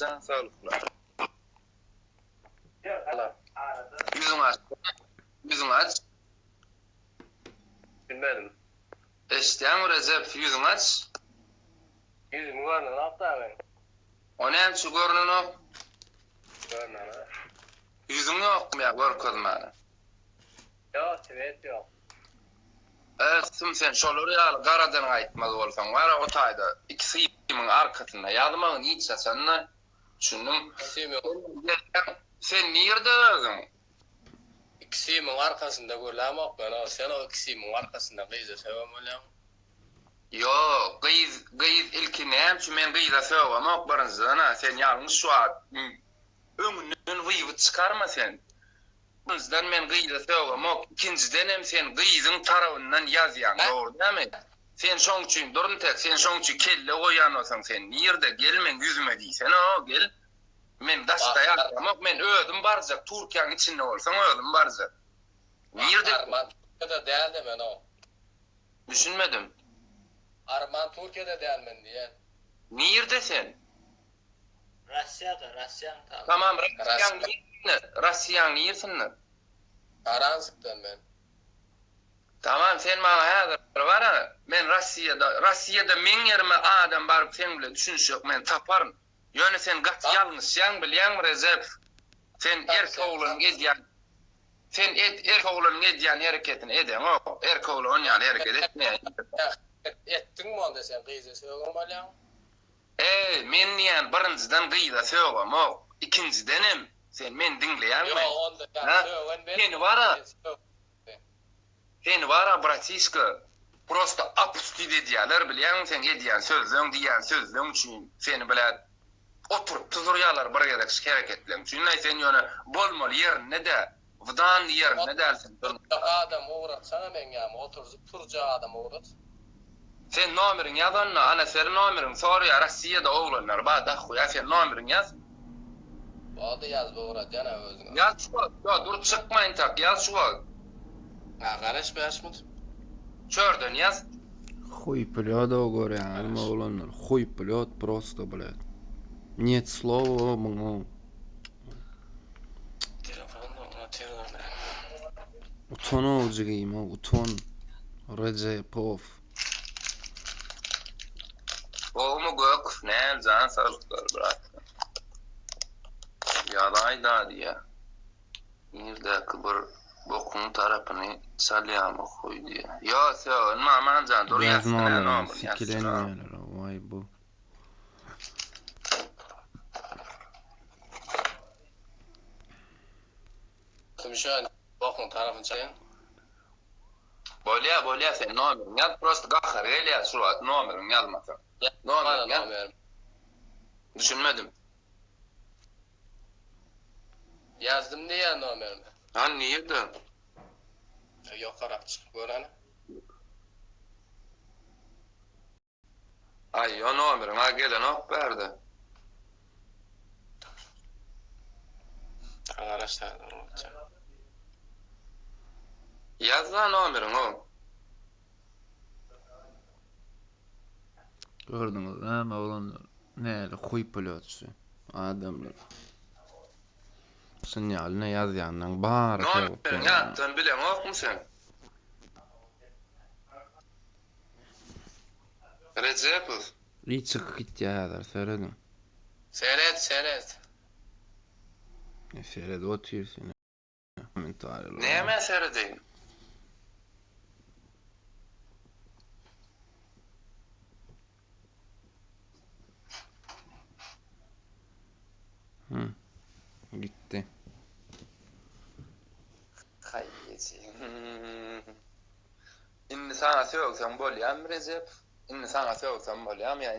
Jan saglyklar. Ýüzüňi aç. Ýüzüňi aç. Bilmedim. Eşitýäňmi Rejep, ýüzüňi aç. Ýüzüm görnenok da meň. O näme üçin görnenok? Görnenok. Ýüzüň ýokmy ýa görkezmäne? Ýok, swet ýok. Sym sen şolar ýaly garadan gaýtmaz bolsaň bara o taýda iki symyň arkasynda ýazmagyn hiç haçanda düşündiň. Sen nirde özüň? Iki symyň arkasynda gürlämok men o sen o iki symyň arkasynda gyza sögen bolýaň. Ýok gyz gyz ilki näme üçin men gyza sögemok birinjiden-ä sen ýalňyş şu wagt öňünden wywod çykarma sen. Birinjiden men gyza sögemok, ikinjidenem sen gyzyň tarabyndan ýazýaň dogry dämi? Sen şoň üçin dur intek sen şoň üçin kelle goýýan bolsaň sen nirde gel meň ýüzüme diýsene o gel men daşda ýaşamok men özüm barjak Türkiýäň içinde bolsaň özüm barjak nirde Arman Türkiýede dälde men o. Düşünmedim. Arman Türkiýede däl men diýen. Nirde sen? Russiýada, Russiýaň taly. Tamam Russiýaň nirsinde? Russiýaň nirsinde? Saranskdan men. Tamam sen maňa häzir bara men Russiýada Russiýada meň ýerime adam baryp seň bilen düşünişjek men taparyn. Ýöne sen gaty ýalňyşýaň bilýäňmi Rejepow. Sen erkek oglanyň edýän sen ed erkek oglanyň edýän hereketini edeňok. Erkek oglan onýaly hereket etmeýär. Etdiňmi onda sen gyza sögün bolýaň. Eý, men diýýän birinjiden gyza sögemok, ikinjidenem, sen meni diňleýäňmi? Ýok, onda ýa sögen men. Seni bara, seni bara bratişka, prosta opustit edýäler bilýäňmi seň edýän sözleň, diýýän sözleň üçin seni blät oturyp tuzurýalar bir gezek şu hereketleň üçin, sen ýöne bolmaly ýerinde däl. Wdan ýerinde däl sen. Oturjak adam ugratsana meň ýanyma oturjyk turjak adam ugrat. Sen nomeriňi ýaz onda ana ser nomeriňi sorýa Rossiýada oglanlar bar dahuýa sen nomeriňi ýaz. Boldy ýazyp ugradýan a özüňe. Ýaz şu wagt ýo dur çykma intak ýaz şu wagt. A garaş bäş mut. Çörden ýaz. Huý plýodow görýäňizmi oglanlar huý plýot prosto blýat net slowo muňa. Utan-ow jigim-ow utan Rejepow. Gowmy gök näl jan saglyklar brat. Ýazaýda diýýä. Nirdäki bir bokuň tarapyny çalýamy huý diýýä. Ýo sögünme Amanjan dur ýazsana Ýazmalyň nomerini ýazsana. sikilenýäler-ow waý bu. Kümşen bokuň tarapyny çalýaň. Bolýa bolýa sen nomeriňi ýaz prosta gahar gelýä şu wagt nomeriňi ýazmasaň. Nomeriňi ýaz. Düşünmedim. Ýazdym diýýän nomerimi. Hany nirde? Ýokarak çykyp gör hany. Aý o nomeriň a gelenok bärde. Garaş häzir ugratjak. Ýazla nomeriňi o. Gördüňiz näme oglanlar näli huý polýotçy adamlar. Şun ýaly ne ýazýanlaň bary Nomeriňi ýatdan bileňokmy sen? Rejepow. Iý çykyp gitýä häzir serediň. Seret seret. E seredip otyr sen kommentariýalara. Nämä seredeýin? Hı. Gitdi. Haýyjy. Indi saňa sögsem bolýamy Rejep? Indi saňa sögsem bolýamy ýa?